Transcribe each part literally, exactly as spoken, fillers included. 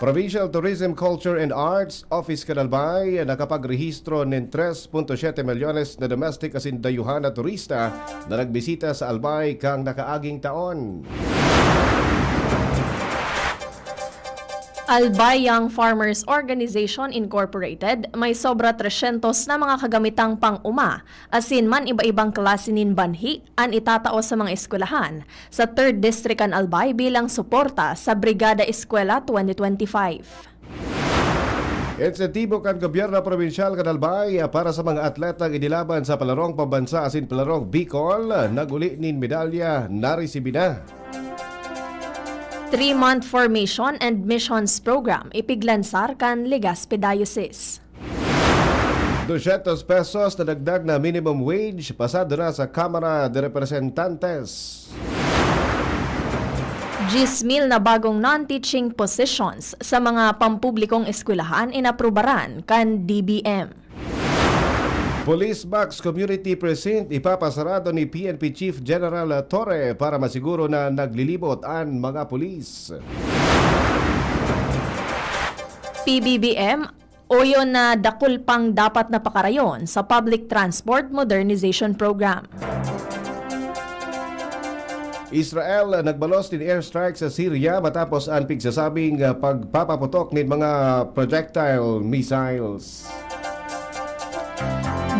Provincial Tourism, Culture and Arts Office kan Albay nakapagrehistro nin tres punto siyete milyones na domestic asin dayuhan na turista na nagbisita sa Albay kan nakaaging taon. Albay Young Farmers Organization Incorporated, may sobra tresyentos na mga kagamitang pang-uma asin man iba-ibang klase nin banhi an itatao sa mga eskwelahan sa Third District kan Albay bilang suporta sa Brigada Eskwela twenty twenty-five. Insentibo kan gobyerno probinsyal kan Albay para sa mga atletang inilaban sa palarong pambansa asin palarong Bicol, naguli nin medalya naresibi na. Three-month formation and missions program ipiglansar kan Legazpi Diocese. Dosyentos pesos na dagdag na minimum wage pasado na sa Kamara de Representantes. Diyes mil na bagong non-teaching positions sa mga pampublikong eskwelahan inaprubaran kan D B M. Police Box Community Precinct ipapasarado ni P N P Chief General Torre para masiguro na naglilibot an mga pulis. P B B M, oyon na dakul pang dapat na pakarayon sa Public Transport Modernization Program. Israel nagbalos nin airstrike sa Syria matapos an pigsasabing pagpapaputok nin mga projectile missiles.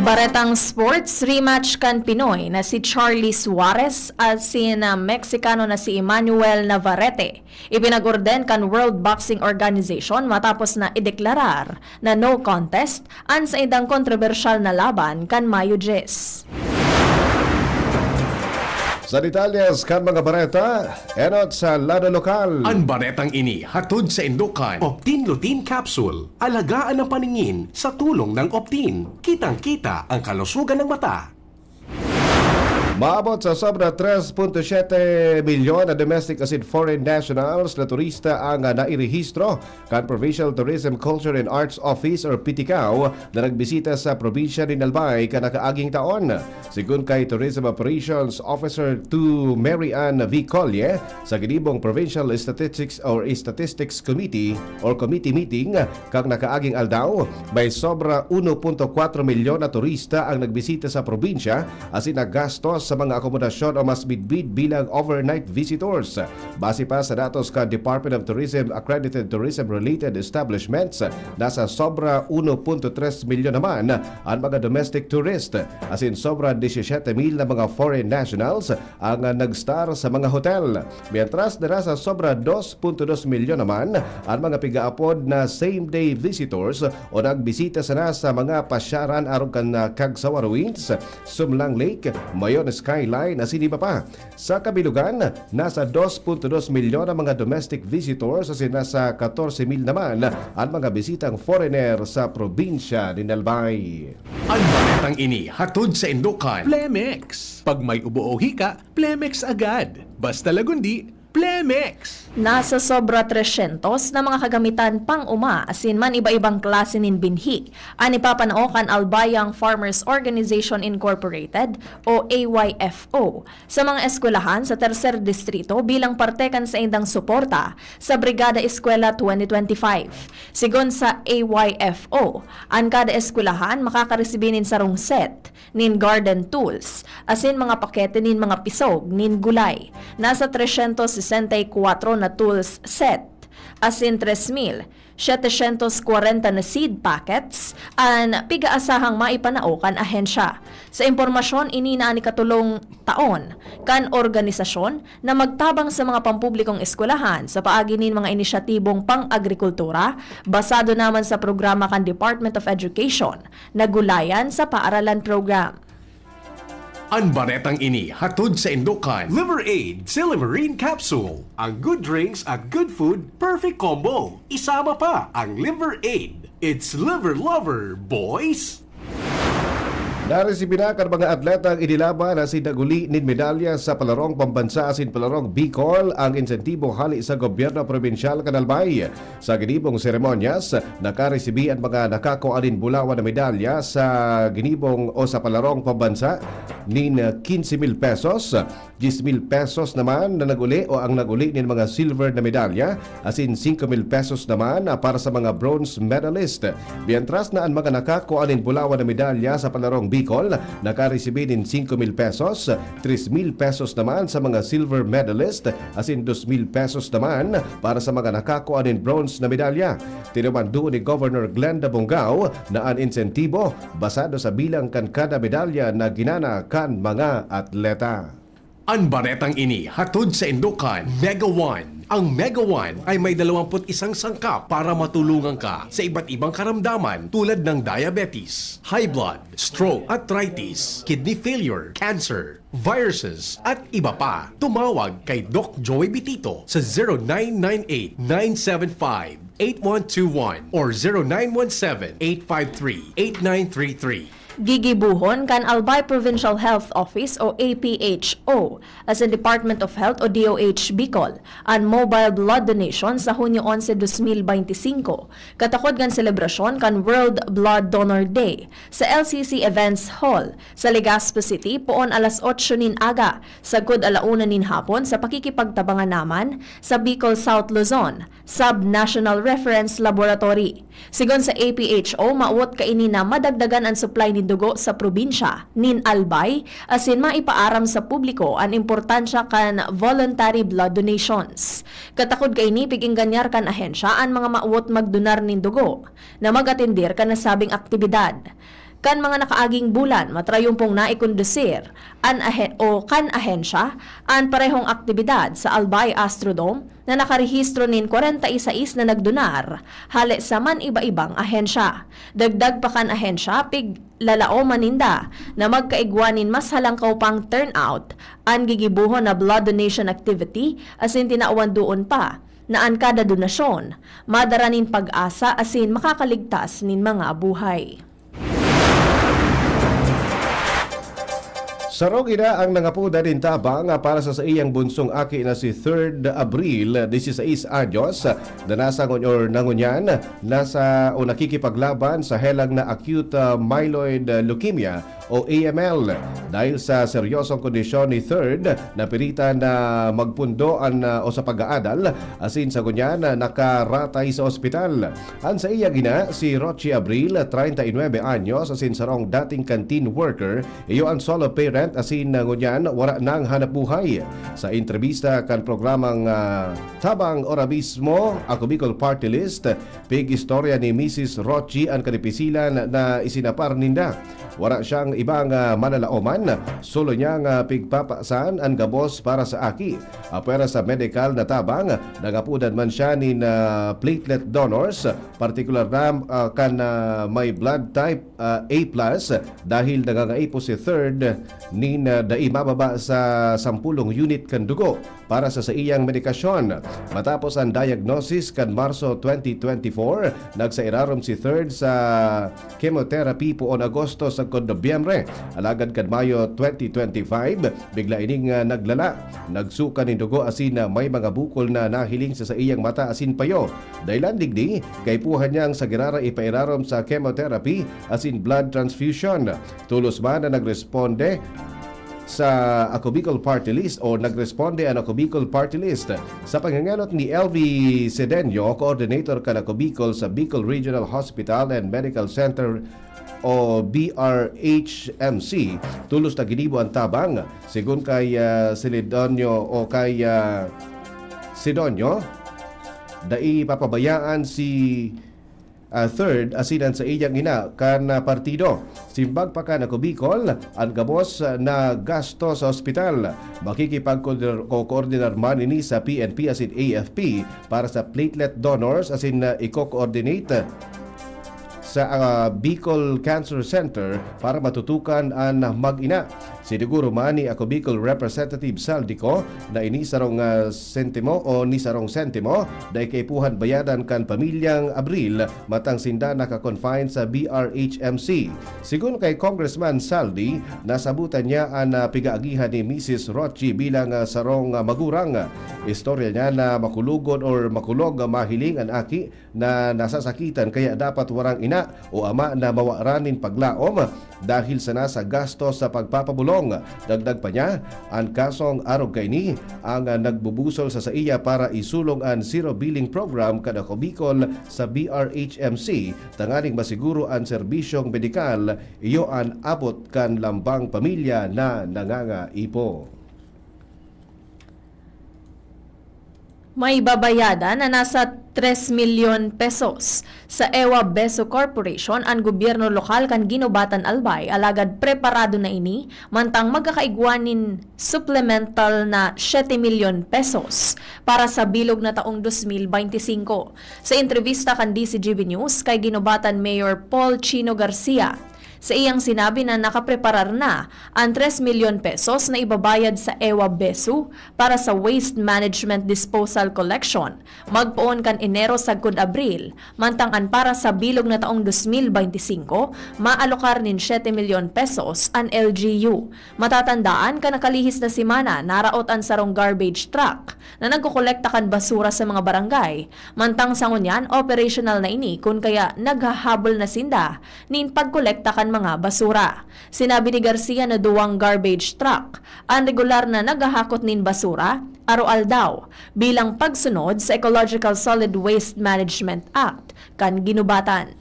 Baretang sports, rematch kan Pinoy na si Charlie Suarez at si na Meksikano na si Emmanuel Navarrete. Ipinag-orden kan World Boxing Organization matapos na ideklarar na no contest an saindang kontrobersyal na laban kan Mayo diyes. Sa detalyes kan mga bareta, enot sa lado lokal. An baretang ini hatod sa Indokan, Optin Lutein Capsule. Alagaan ang paningin sa tulong ng Optin. Kitang-kita ang kalusugan ng mata. Maabot sa sobra tres punto siyete milyon na domestic asin foreign nationals na turista ang ah, nairehistro kan Provincial Tourism, Culture and Arts Office or PTCAO na nagbisita sa probinsya nin Albay kan nakaaging taon. Segun kay Tourism Operations Officer two Mary Ann V. Colle sa ginibong Provincial Statistics or Statistics Committee or committee meeting, kan nakaaging aldaw, may sobra uno punto kwatro milyon na turista ang nagbisita sa probinsya asin naggastos sa mga akomodasyon o mas midbid bilang overnight visitors. Base pa sa datos kan Department of Tourism, accredited tourism-related establishments, nasa sobra uno punto tres milyon naman an mga domestic tourist, asin sobra disisiyete mil na mga foreign nationals ang ah, nag-star sa mga hotel. Mientras na nasa sobra dos punto dos milyon naman an mga pigaapod na same-day visitors o nagbisita sana sa mga pasyaran arog kan ah, Cagsawa Ruins, Sumlang Lake, Mayon Skyline asin iba pa. Sa kabilugan, nasa dos punto dos milyon ang mga domestic visitors asin nasa katorse mil naman an mga bisitang foreigner sa probinsya nin Albay. An baretang ini hatod sa Indokan, Plemex. Pag may ubo o hika, Plemex agad. Basta lagundi, Plemex! Nasa sobra tresyentos na mga kagamitan pang-uma asin man iba-ibang klase nin binhi an ipapanao kan Albay Young Farmers Organization Incorporated o A Y F O sa mga eskwelahan sa Tercer Distrito bilang parte kan saindang suporta sa Brigada Eskwela twenty twenty-five. Sigon sa A Y F O, an kada eskwelahan makakaresibi nin sarong set nin garden tools, asin mga pakete nin mga pisog nin gulay. Nasa tresyentos sesenta y kwatro na tools set, asin tres mil setecientos kwarenta na seed packets an pigaasahang maipanao kan ahensya. Sa impormasyon, ini na an ikatolong taon kan organisasyon na magtabang sa mga pampublikong eskwelahan sa paagi nin mga inisyatibong pang-agrikultura basado naman sa programa kan Department of Education na gulayan sa paaralan program. An baretang ini hatod sa Indokan, Liver Aid Silimarine Capsule. Ang good drinks at good food, perfect combo. Isama pa ang Liver Aid. It's Liver Lover, boys! Naresibi na kan mga atletang inilaban asin naguli nin medalya sa palarong pambansa asin palarong Bicol ang insentibo hale sa gobyerno probinsyal kan Albay. Sa ginibong seremonyas, nakaresibi an mga nakakua nin bulawan na medalya sa ginibong o sa palarong pambansa nin quince mil pesos, diyes mil pesos naman na nag-uli o ang nag-uli nin mga silver na medalya, asin singko mil pesos naman para sa mga bronze medalist. Mientras na an mga nakakua nin bulawan na medalya sa palarong Bicol, nakaresibi nin singko mil pesos, tres mil pesos naman sa mga silver medalist, asin dos mil pesos naman para sa mga nakakua nin bronze na medalya. Tinuman duon ni Governor Glenda Bongao na an insentibo basado sa bilang kan kada medalya na ginana kan mga atleta. An baretang ini hatod saindo kan Mega One. Ang Mega One ay may dalawampu't isang sangkap para matulungan ka sa iba't ibang karamdaman tulad ng diabetes, high blood, stroke, arthritis, kidney failure, cancer, viruses, at iba pa. Tumawag kay Doc Joey Bitito sa zero nine nine eight, nine seven five, eight one two one or zero nine one seven, eight five three, eight nine three three. Gigibohon kan Albay Provincial Health Office o A P H O asin Department of Health o D O H Bicol an mobile blood donation sa Hunyo onse, dos mil beinti singko, katakod kan selebrasyon kan World Blood Donor Day sa L C C Events Hall sa Legazpi City poon alas otso nin aga sagkod ala una nin hapon sa pakikipagtabangan naman sa Bicol South Luzon Sub-National Reference Laboratory. Sigon sa A P H O, mawot kaini na madagdagan an supply nin dugo sa probinsya nin Albay asin maipaaram sa publiko an importansya kan voluntary blood donations. Katakod kaini, pig-engganyar kan ahensya an mga mawot magdonar nin dugo na mag-atender kan nasabing aktibidad. Kan mga nakaaging bulan, matrayumpong naikondusir an ahe-, o kan ahensya an parehong aktibidad sa Albay Astrodome na nakarehistro nin kwarenta y seis na nagdonar hale sa man-iba-ibang ahensya. Dagdag pa kan ahensya, piglalaoman ninda na magkaigwa nin mas halangkaw pang turnout an gigibohon na blood donation activity asin tinawan duon pa na an kada donasyon madara nin pag-asa asin makakaligtas nin mga buhay. Sarong ina ang nangapodan nin tabang para sa saiyang bunsong aki na si Third Abril, dieciséis anyos, na nasa ngun-, or na ngunyan nasa o nakikipaglaban sa helang na acute, ah, myeloid leukemia o A M L. Dahil sa seryosong kondisyon ni Third, napilitan na magpundo an, ah, o sa pag-aadal, asin sa ngunyan, ah, nakaratay sa ospital. An saiyang ina, si Rochi Abril, treinta y nueve anyos, asin sarong dating canteen worker, iyo an solo parent, asin ngunyan wara nang hanap buhay. Sa entrebista kan programang, ah, Tabang Ora Mismo, Ako Bicol Party List, pig-istorya ni Misis Rochi an kadipisilan na isinapar ninda. Wara siyang ibang, ah, manalaoman, solo niyang, ah, pigpapasan an gabos para sa aki. Apwera sa medikal na tabang, nangapodan man siya nin, ah, platelet donors, partikular na, ah, kan, ah, may blood type, ah, A plus, dahil nangangaipo si Third nin, ah, dai mababa sa sampulong unit kan dugo para sa saiyang medikasyon. Matapos an diagnosis kan Marso twenty twenty-four, nagsairarom si Third sa chemotherapy poon Agosto sagkod Nobyembre. Alagad kan Mayo twenty twenty-five, bigla ining, ah, naglala. Nagsuka nin dugo asin, ah, may mga bukol na nahiling sa saiyang mata asin payo. Dahilan digdi, kaipuhan niyang sa girara ipairarom sa chemotherapy asin blood transfusion. Tolos man na nagresponde sa Ako Bicol Party List o nagresponde an Ako Bicol Party List. Sa pangangenot ni L V Sedeño, coordinator kan Ako Bicol sa Bicol Regional Hospital and Medical Center o B R H M C, tolos na ginibo an tabang. Sigon kay, ah, Celedonio o kay, ah, Sidonio, dai papabayaan si ah, Third asin an saiyang ina kan, ah, partido. Simbag pa kan Ako Bicol, an gabos, ah, na gasto sa ospital, makikipagkoordinar-, ko-, koordinar man ini sa P N P asin A F P para sa platelet donors asin, ah, iko-coordinate sa, ah, Bicol Cancer Center para matutukan an mag-ina. Siniguro man ni Ako Bicol Representative Saldico na ini sarong, ah, sentimo o ni sarong sentimo dai kaipuhan bayadan kan pamilyang Abril matang sinda naka-confine sa B R H M C. Sigon kay Congressman Saldi, nasabutan niya an, ah, pigaagihan ni Misis Rochi bilang, ah, sarong, ah, magurang. Istorya niya na makulog or makulog mahiling an aki na nasasakitan, kaya dapat warang ina o ama na mawaran nin paglaom dahil sana sa gastos sa pagpapabulong. Dagdag pa niya, an kasong arog kaini ang nagbubusol sa saiya para isulong an Zero Billing Program kan Ako Bicol sa B R H M C tanganing masiguro an serbisyong medikal iyo an abot kan lambang pamilya na nangangaipo. May babayadan na nasa tres milyon pesos. Sa Ewa Beso Corporation, an gobyerno lokal kan Guinobatan, Albay, alagad preparado na ini mantang magkakaigwa nin supplemental na siyete milyon pesos para sa bilog na taong dos mil beinti singko. Sa entrebista kan D C G B News kay Guinobatan Mayor Paul Chino Garcia, sa iyang sinabi na nakapreparar na an tres milyon pesos na ibabayad sa Ewa Besu para sa Waste Management Disposal Collection, magpoon kan Enero sagkod Abril, mantang an para sa bilog na taong dos mil beinti singko, maalokar nin siyete milyon pesos an L G U. Matatandaan kan nakalihis na semana, naraot an sarong garbage truck na nagkokolekta kan basura sa mga barangay. Mantang sa ngunyan, operational na ini, kun kaya naghahabol na sinda nin pagkolekta kan mga basura. Sinabi ni Garcia na duwang garbage truck an regular na naghahakot nin basura aroaldaw bilang pagsunod sa Ecological Solid Waste Management Act kan Guinobatan.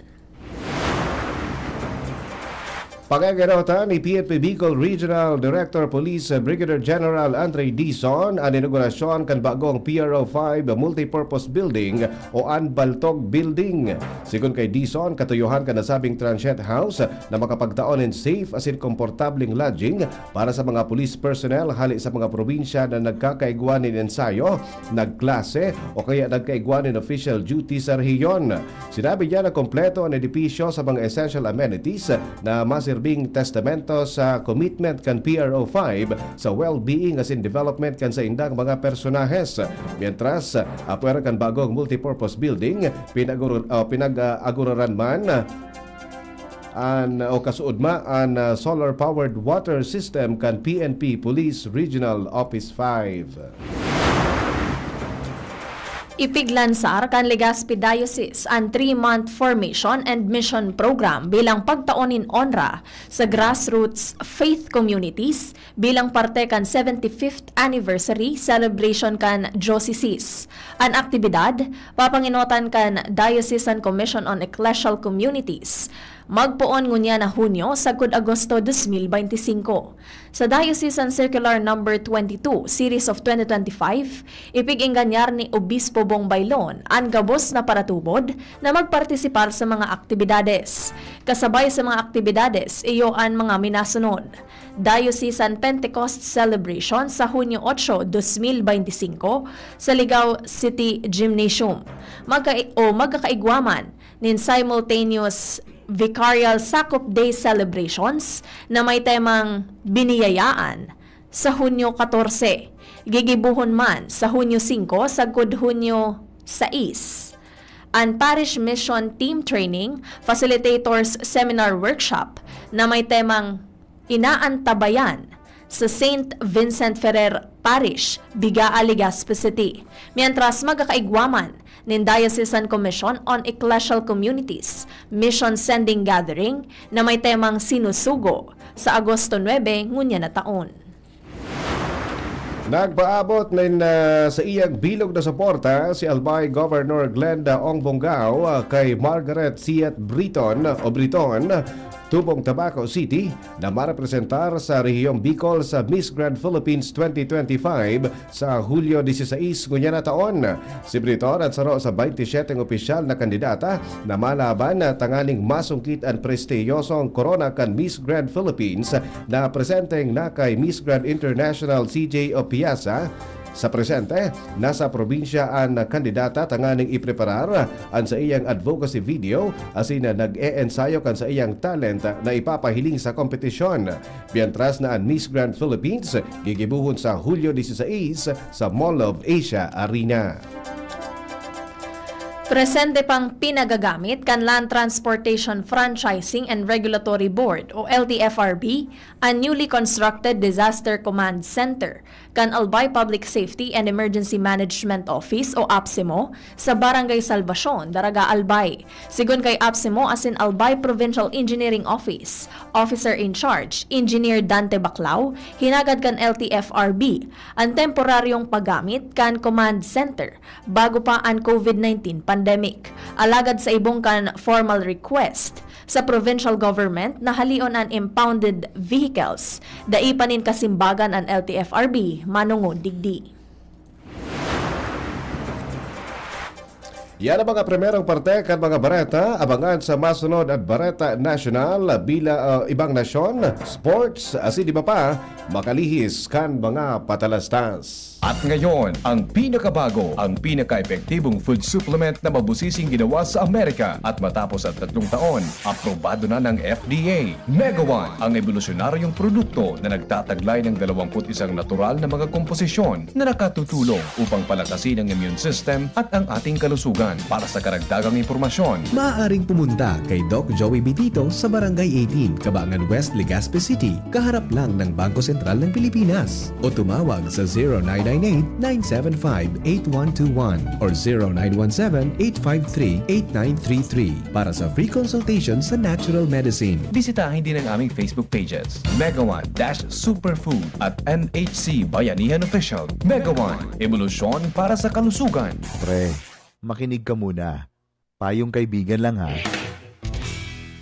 Pagkakarotan ni P N P Bicol Regional Director Police Brigadier General Andre Dizon an inaugurasyon kan bagong P R O five Multipurpose Building o an Baltog Building. Sigon kay Dizon, katuyohan kan nasabing transient house na makapagtao nin safe asin komportableng lodging para sa mga police personnel hali sa mga probinsya na nagkakaigwa nin ensayo, nagklase, o kaya nagkaigwa nin official duty sa rehiyon. Sinabi niya na kompleto an edipisyo sa mga essential amenities na masirbing testamento sa commitment kan P R O five sa well-being asin development kan saindang mga personahes. Mientras, apwera kan bagong multipurpose building, pinag-, ah, pinag-aguraran man an, o kasuodma an, ah, solar-powered water system kan P N P Police Regional Office five. Ipiglansar kan Legazpi Diocese an three-month Formation and Mission Program bilang pagtao nin onra sa grassroots faith communities bilang parte kan seventy-fifth anniversary celebration kan diocese. An aktibidad, papangenotan kan Diocesan Commission on Ecclesial Communities. Magpoon ngunyan na Hunyo sagkod Agosto dos mil beinti singko. Sa Diocesan Circular Number twenty-two, Series of twenty twenty-five, ipig-engganyar ni Obispo Bong Bailon an gabos na paratubod na magpartisipar sa mga aktibidades. Kasabay sa mga aktibidades, iyo an mga minasunod: Diocesan Pentecost Celebration sa Hunyo otso, dos mil beinti singko, sa Ligao City Gymnasium. Magka-, o magkakaigwa man nin simultaneous Vicarial Sakop Day Celebrations na may temang Biniyayaan sa Hunyo katorse, gigibohon man sa Hunyo singko sagkod Hunyo sais. An Parish Mission Team Training Facilitators Seminar Workshop na may temang Inaantabayan sa Saint Vincent Ferrer Parish, Bigaa, Legazpi City, mientras magkakaigwa man nin Diocesan Commission on Ecclesial Communities Mission Sending Gathering na may temang Sinusugo sa Agosto nuebe ngunyan na taon. Nagpaabot nin, ah, sa iyang bilog na suporta si Albay Governor Glenda Ong Bongao, ah, kay Margaret Siet Briton o Briton, tubong Tabaco City, na marepresentar sa Rehiyong Bicol sa Miss Grand Philippines twenty twenty-five sa Hulyo dieciséis ngunyan na taon. Si Briton an saro sa baynte siyete opisyal na kandidata na malaban tanganing masungkit an prestiyosong korona kan Miss Grand Philippines na presenteng na kay Miss Grand International C J Opiasa. Sa presente, nasa probinsya an kandidata tanganing ipreparar an saiyang advocacy video asin nag-eensayo kan saiyang talent na ipapahiling sa kompetisyon. Mientras na an Miss Grand Philippines gigibohon sa Hulyo dieciséis sa Mall of Asia Arena. Presente pang pinagagamit kan Land Transportation Franchising and Regulatory Board o L T F R B an newly constructed Disaster Command Center kan Albay Public Safety and Emergency Management Office o APSEMO sa Barangay Salvacion, Daraga, Albay. Sigon kay APSEMO asin Albay Provincial Engineering Office, Officer in Charge, Engineer Dante Baclao, hinagad kan L T F R B an temporaryong paggamit kan command center bago pa an COVID nineteen pandemic. Alagad sa ibong kan formal request sa provincial government na halion an impounded vehicles, dai pa nin kasimbagan an L T F R B manongod digdi. Yan ang mga primerong parte kan mga bareta. Abangan sa masunod at Bareta Nasyonal, bila, ah, ibang nasyon, sports, asin iba pa, makalihis kan mga patalastas. At ngayon, ang pinakabago, ang pinaka-epektibong food supplement na mabusising ginawa sa Amerika. At matapos ang tatlong taon, aprobado na ng F D A. Mega One, ang ebolusyonaryong produkto na nagtataglay ng dalawampu't isang natural na mga komposisyon na nakatutulong upang palakasin ang immune system at ang ating kalusugan. Para sa karagdagang impormasyon, maaaring pumunta kay Doc Joey Bitito sa Barangay eighteen, Kabangan West, Legazpi City, kaharap lang ng Bangko Sentral ng Pilipinas. O tumawag sa zero nine nine eight, nine seven five, eight one two one or zero nine one seven, eight five three, eight nine three three para sa free consultation sa natural medicine. Bisitahin din ang aming Facebook pages, Mega One dash Superfood at M H C Bayanihan Official. Mega One, ebolusyon para sa kalusugan. Pre, makinig ka muna. Payong kaibigan lang, ha.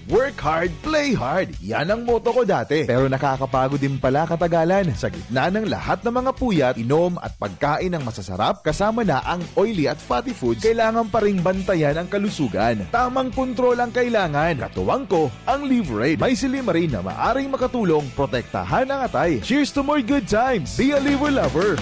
Work hard, play hard. Yan ang motto ko dati. Pero nakakapagod din pala katagalan. Sa gitna ng lahat ng mga puyat, inom at pagkain ng masasarap, kasama na ang oily at fatty foods, kailangan pa ring bantayan ang kalusugan. Tamang kontrol ang kailangan. Katuwang ko, ang Liverade. May silymarin na maaring makatulong protektahan ang atay. Cheers to more good times! Be a Liver Lover!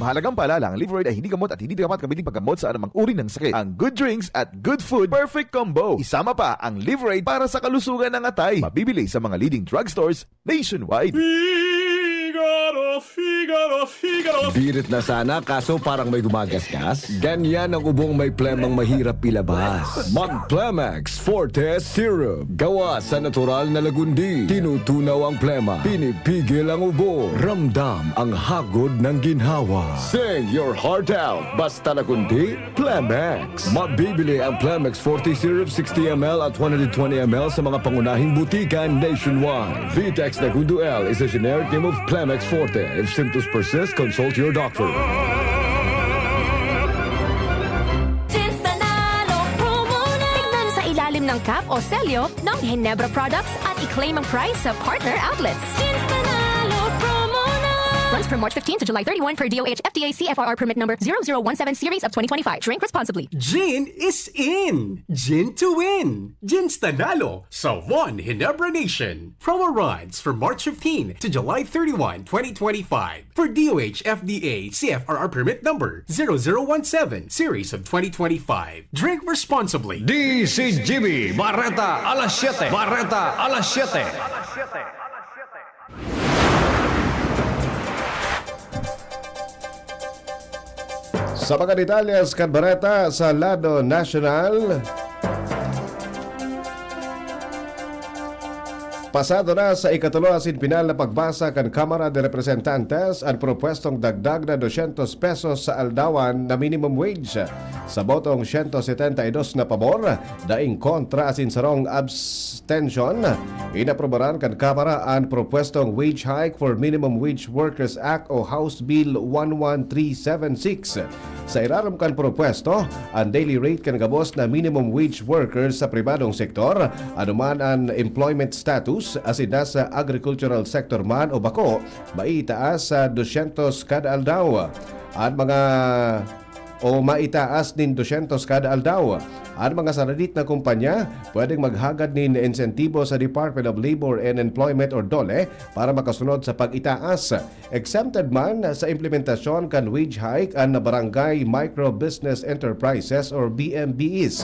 Mahalagang paalala, ang Liverade ay hindi gamot at hindi dapat gamitin paggamot sa anumang uri ng sakit. Ang good drinks at good food, perfect combo. Isama pa ang Liverade para sa kalusugan ng atay. Mabibili sa mga leading drugstores nationwide. Figaro, Figaro, Figaro. Birit na sana, kaso parang may gumagasgas. Ganyan ang ubong may plemang mahirap ilabas. Mag Plemex Forte Syrup. Gawa sa natural na lagundi. Tinutunaw ang plema. Pinipigil ang ubo. Ramdam ang hagod ng ginhawa. Sing your heart out. Basta lagundi, Plemex. Mabibili ang Plemex Forte Syrup sixty M L at one hundred twenty M L sa mga pangunahing butika nationwide. Vitex Negundo L is a generic name of Plemex Forte. If symptoms persist, consult your doctor. Since Nanalo promo na! Tignan sa ilalim ng cap o selyo ng Ginebra products at i-claim ang prize sa partner outlets. Since Nanalo promo na! Runs from March fifteen to July thirty-one per D O H F D A C F R R permit number zero zero one seven series of twenty twenty-five. Drink responsibly. Gin is in! Gin to win! Gin's Nanalo sa One Ginebra Nation. Promo runs from March fifteen to July thirty-one, twenty twenty-five. For D O H F D A C F R R permit number zero zero one seven series of twenty twenty-five. Drink responsibly. D C G B, Bareta alas siyete. Bareta alas siyete. Sa mga detalyes kan bareta sa lado nasyonal, pasado na sa ikatulo asin pinal na pagbasa kan Kamara de Representantes an propwestong dagdag na dosyentos pesos sa aldawan na minimum wage. Sa botong siyento setenta y dos na pabor, daing kontra asin sarong abstention, inaprobaran kan Kamara an propwestong Wage Hike for Minimum Wage Workers Act o House Bill one one three seven six. Sa irarom kan propwesto, an daily rate kan gabos na minimum wage workers sa pribadong sektor, anuman an employment status, asin nasa agricultural sector man o bako, maitaas sa dosyentos kada aldaw. An mga o maitaas nin dosyentos kada aldaw. An mga saradit na kumpanya pwedeng maghagad nin insentibo sa Department of Labor and Employment or DOLE para makasunod sa pag-itaas. Exempted man sa implementasyon kan wage hike an Barangay Micro Business Enterprises or B M B Es.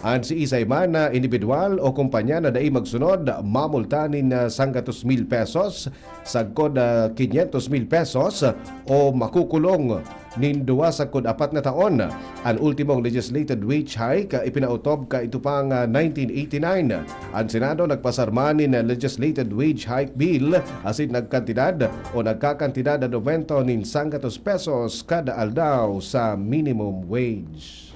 An siisay man na indibidwal o kumpanya na dai magsunod, mamulta nin sanggatos mil pesos, sagkod na quinientos mil pesos, o makukulong nin duwa sagkod apat na taon. An ultimong legislated wage hike, ah, ipinautob kaidto pang, ah, nineteen eighty-nine. An Senado nagpasarma nin legislated wage hike bill asin nagkantidad o nagkakantidad an aumento nin sanggatos pesos kada aldaw sa minimum wage.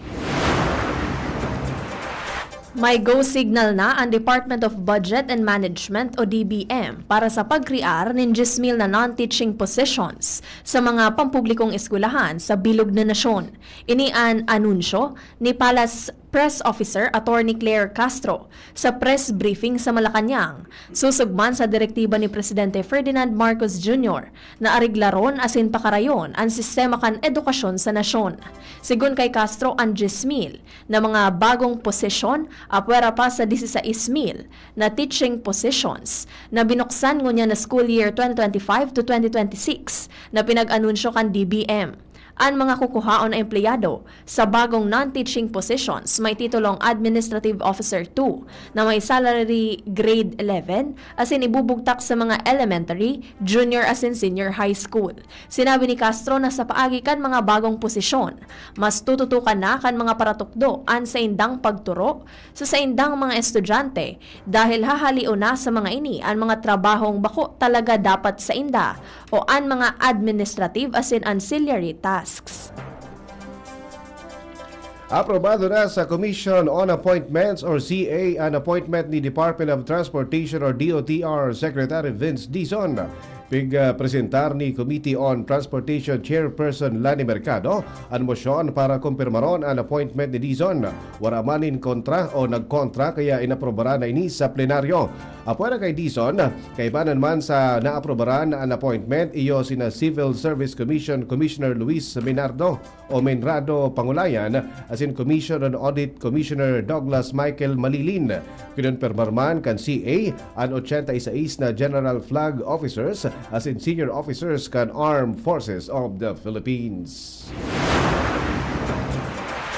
May go signal na an Department of Budget and Management o D B M para sa pagkrear nin diyes mil na non-teaching positions sa mga pampublikong eskwelahan sa bilog na nasyon. Ini an anunsyo ni Palace Press Officer Attorney Claire Castro sa press briefing sa Malacañang, susog man sa direktiba ni Presidente Ferdinand Marcos Junior na areglaron asin pakarayon an sistema kan edukasyon sa nasyon. Sigon kay Castro, an diyes mil na mga bagong posisyon apwera pa sa disisais mil na teaching positions na binuksan ngunyan na school year twenty twenty-five to twenty twenty-six na pinag-anunsyo kan D B M. An mga kukuhaon na empleyado sa bagong non-teaching positions may titulong Administrative Officer two na may salary grade eleven asin ibubugtak sa mga elementary, junior asin senior high school. Sinabi ni Castro na sa paagi kan mga bagong posisyon, mas tututukan na kan mga paratukdo an saindang pagturo sa saindang mga estudyante dahil hahalion na sa mga ini an mga trabahong bako talaga dapat sainda o an mga administrative asin ancillary tasks. Aprobado na sa Commission on Appointments or C A an appointment ni Department of Transportation or D O T R Secretary Vince Dizon. Pig-presentar ni Committee on Transportation Chairperson Lani Mercado an mosyon para kumpirmaron an appointment ni Dizon. Wara man nin kontra o nagkontra kaya inaprobaran na ini sa plenaryo. Apwera kay Dizon, kaibanan man sa naaprobaran an appointment iyo sina Civil Service Commission Commissioner Luis Minardo o Menrado Pangulayan asin Commission on Audit Commissioner Douglas Michael Malilin. Kinonpermar man kan C A an ochenta y seis na General Flag Officers asin Senior Officers kan Armed Forces of the Philippines.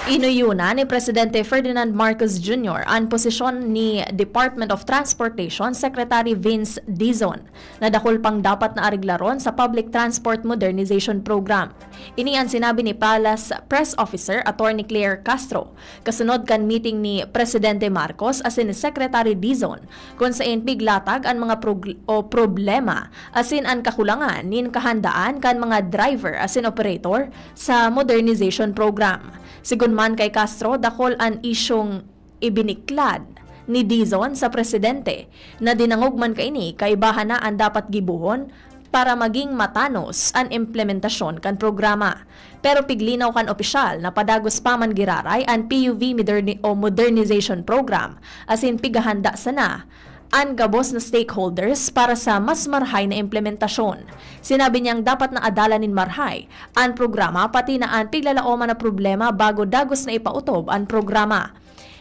Inuyunan ni Presidente Ferdinand Marcos Junior an posisyon ni Department of Transportation Secretary Vince Dizon na dakul pang dapat na areglaron sa Public Transport Modernization Program. Ini an sinabi ni Palace Press Officer Attorney Claire Castro kasunod kan meeting ni Presidente Marcos asin ni Secretary Dizon kun saen piglatag an mga prog- o problema asin an kakulangan nin kahandaan kan mga driver asin operator sa modernization program. Sigon man kay Castro, dakol an isyong ibiniklad ni Dizon sa presidente na dinangog man kaini kaibahan na an dapat gibohon para maging matanos an implementasyon kan programa. Pero piglinaw kan opisyal na padagos pa man giraray an P U V moderni- o modernization program asin pigahanda sana an gabos na stakeholders para sa mas marhay na implementasyon. Sinabi niyang dapat na adalan nin marhay an programa pati na an piglalaoman na problema bago dagos na ipautob an programa.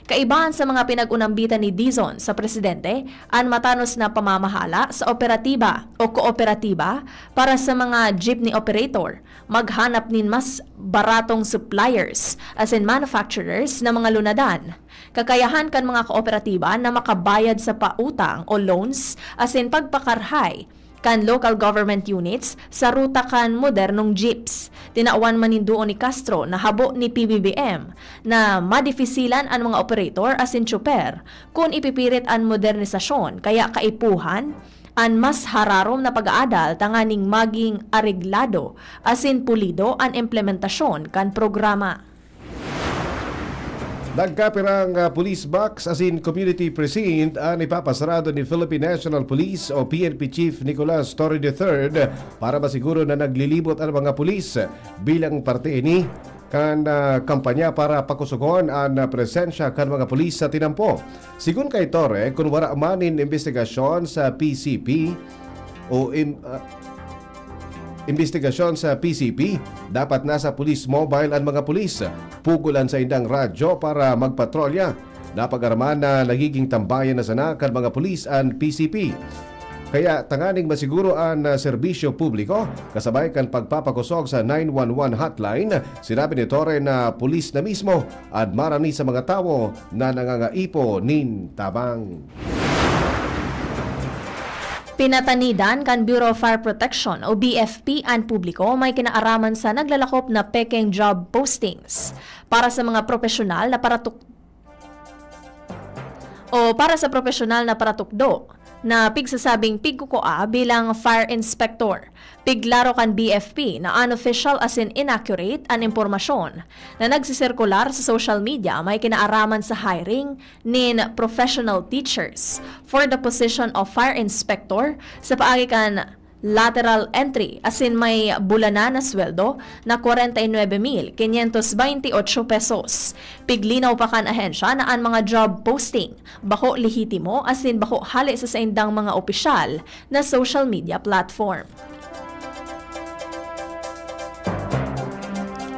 Kaibahan sa mga pinag-unambitan ni Dizon sa presidente, an matanos na pamamahala sa operatiba o kooperatiba para sa mga jeepney operator, maghanap nin mas baratong suppliers asin manufacturers na mga lunadan, kakayahan kan mga kooperatiba na makabayad sa pautang o loans asin pagpakarhay kan local government units sa ruta kan modernong jeeps. Tinawan man nin duon ni Castro na habo ni P B B M na madifisilan an mga operator asin tsoper kun ipipirit an modernisasyon, kaya kaipuhan an mas hararom na pag-aadal tanganing maging areglado asin pulido an implementasyon kan programa. Nagkapirang ah, police box asin community precinct an ipapasarado ni Philippine National Police o P N P Chief Nicolas Torre the third para masiguro na naglilibot an mga pulis. Bilang parte ini kan ah, kampanya para pakusugon an ah, presensya kan mga pulis sa tinampo. Sigon kay Torre, kun wara man nin imbestigasyon sa P C P o im- ah, imbestigasyon sa P C P, dapat nasa police mobile an mga pulis. Pugol an saindang radyo para magpatrolya. Napag-araman na nagiging tambayan na sana kan mga pulis an P C P. Kaya tanganing masiguro an, ah, serbisyo publiko, kasabay kan pagpapakosog sa nine one one hotline, sinabi ni Torre na pulis na mismo an marani sa mga tawo na nangangaipo nin tabang. Pinatanidan kan Bureau of Fire Protection o B F P an publiko may kinaaraman sa naglalakop na pekeng job postings para sa mga propesyonal na paratuk-, o para sa propesyonal na paratukdo na pigsasabing pigkukua bilang fire inspector. Piglaro kan B F P na unofficial asin inaccurate an impormasyon na nagsisirkular sa social media may kinaaraman sa hiring nin professional teachers for the position of fire inspector sa paagi kan lateral entry asin may bulanan na sweldo na kwarenta y nuebe mil quinientos baynte y ocho pesos. Piglinaw pa kan ahensya na an mga job posting bako lehitimo asin bako hale sa saindang mga opisyal na social media platform.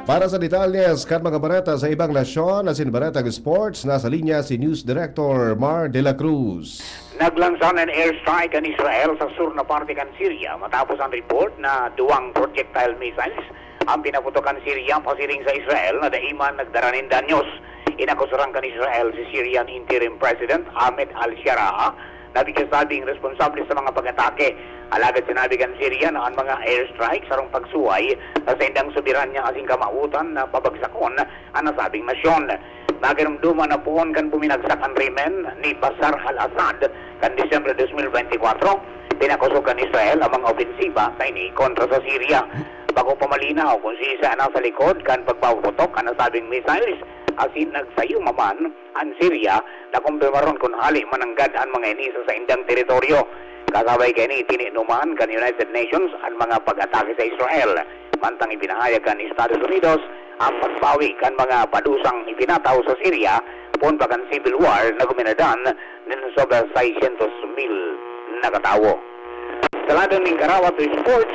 Para sa detalles kan mga bareta sa ibang nasyon asin baretang sports, nasa linya si News Director Mar de la Cruz. Naglansa nin airstrike an Israel sa sur na parte kan Syria matapos an report na duwang projectile missiles an pinaputok kan Syria pasiring sa Israel na dai man nagdara nin danyos. Inakusaran kan Israel si Syrian Interim President Ahmed al-Sharaa na pigsasabing responsable sa mga pag-atake. Alagad sinabi kan Syria na an mga airstrike sarong pagsuhay sa saindang soberanya asin kamawotan na pabagsakon an nasabing nasyon. Naginumduman na poon kan buminagsak an rehimen ni Bashar al-Assad kan Disyembre dos mil bente kwatro, pinakosog kan Israel an mga opensiba kaini kontra sa Syria. Bako pa malinaw kun siisay an nasa likod kan pagpapaputok kan nasabing missiles, asin nagsayuma man an Syria na kumpirmaron kun hale mananggad an mga ini sa saindang teritoryo. Kasabay kaini, tininuman kan United Nations an mga pag-atake sa Israel, mantang ipinahayag kan Estados Unidos an pagbawi kan mga padusang ipinataw sa Syria poon pa kan civil war na guminadan nin sobra seiscientos mil na katawo. Sa lado nin karawat o sports,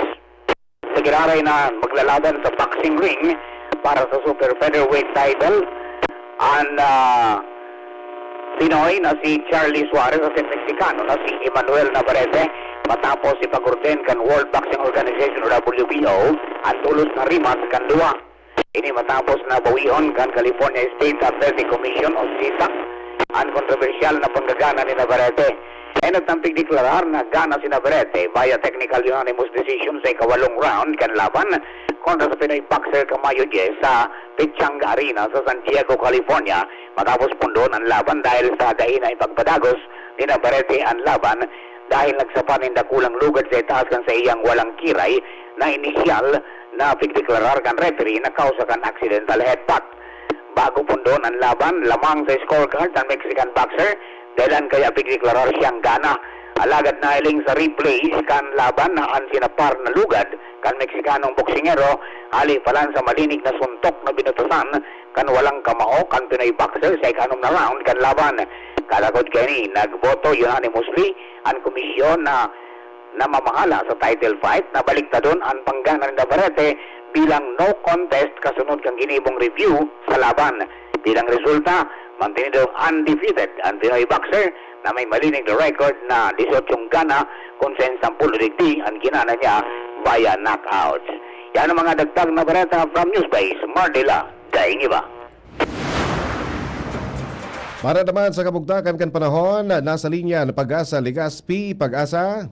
sa giraray na maglalaban sa boxing ring para sa super featherweight title, an, ah, Pinoy na si Charlie Suarez at si Meksikano na si Emmanuel Navarrete, matapos ipag-orden kan World Boxing Organization o W B O an tolos na rematch kan duwa. Ini matapos na bawihon kan California State Athletic Commission o CSAC an kontrobersyal na panggagana ni Navarrete. Enot nang pigdeklarar na gana si Navarrete via technical unanimous decision sa ikawalong round kan laban kontra sa Pinoy boxer Kamayo Diaz sa Pechanga Arena sa San Diego, California, matapos pundon an laban dahil sa dai na ipagpadagos ni Navarrete an laban dahil nagsapa nin dakulang lugad sa itaas kan saiyang walang kiray na inisyal na pigdeklarar kan referee na kausa kan accidental headbutt. Bago pundon an laban, lamang sa scorecard an Mexican boxer, dahilan kaya pigdeklarar siyang gana. Alagad nahiling sa replay kan laban na an sinapar na lugad kan Meksikanong boksingero, hali palan sa malinig na suntok na binutasan kan walang kamao kan Pinoy boxer sa ikanom na round kan laban. Kasagkod kaini, nagboto unanimously an komisyon na namamahala sa title fight na baliktadon an panggana ni Navarrete bilang no contest kasunod kan ginibong review sa laban. Bilang resulta, mantinido undefeated an Pinoy boxer na may malinig na record na disyotso gana, kun sa sampolo digdi an ginana niya via knockout. Yan ang mga dagdag na bareta from Newsbase, Mardila, daing iba. Para naman sa kabugtakan kan panahon, nasa linya na Pag-asa Legazpi. Pag-asa.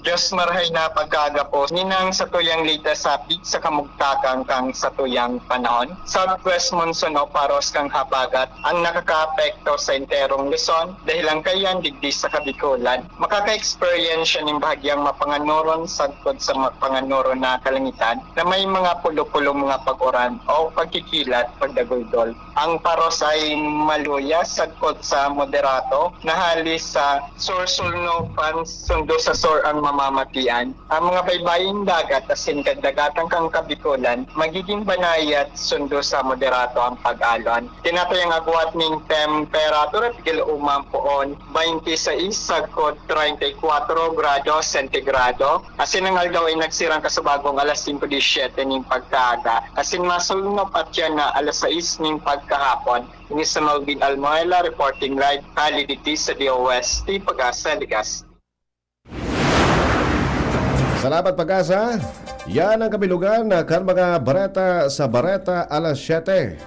Diyos, marahay na pagkaaga po. Ninang sa tuyang latest update sa kamugtakan kan sa tuyang panahon. Southwest monsoon o paros kan habagat ang nakakaapekto sa enterong Luzon, dahil ang kayan digdi sa Kabikulan. Makaka-experience siya nin bahagyang mapanganuron sagkod sa mapanganuron na kalangitan na may mga pulo-pulo mga pag-uran o pagkikilat, pagdaguldol. Ang paros ay maluya sagkod sa moderato na hali sa sur-sur no pan sundo sa sur ang mamatian. Ang mga baybaying dagat asin kadagatan kan Kabikolan magiging banayat sundo sa moderato ang pag-alon. Tinatayang agwat ning temperatura tigil uma an poon, twenty-six sagkod treinta y cuatro grado sentigrado. Asin ang aldaw ay nagsirang kasubagong alas singko disyete ning pagkaaga. Asin masulnop at yan na alas sais ning pagkahapon. Ini si Melvin Almuela reporting live hali digdi sa D O S T Pag-asa, Legazpi. Salamat, Pag-asa. Yan ang kabilugan na kan mga bareta sa Bareta alas siyete.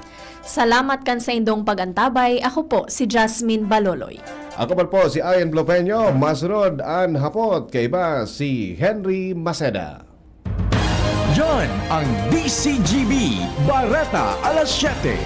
Salamat kan saindong pag-antabay. Ako po si Jasmine Baloloy. Ako man po si Ian Blopeño. Masunod an hapot kaiba si Henry Maceda. Yan ang D C G B Bareta alas siyete.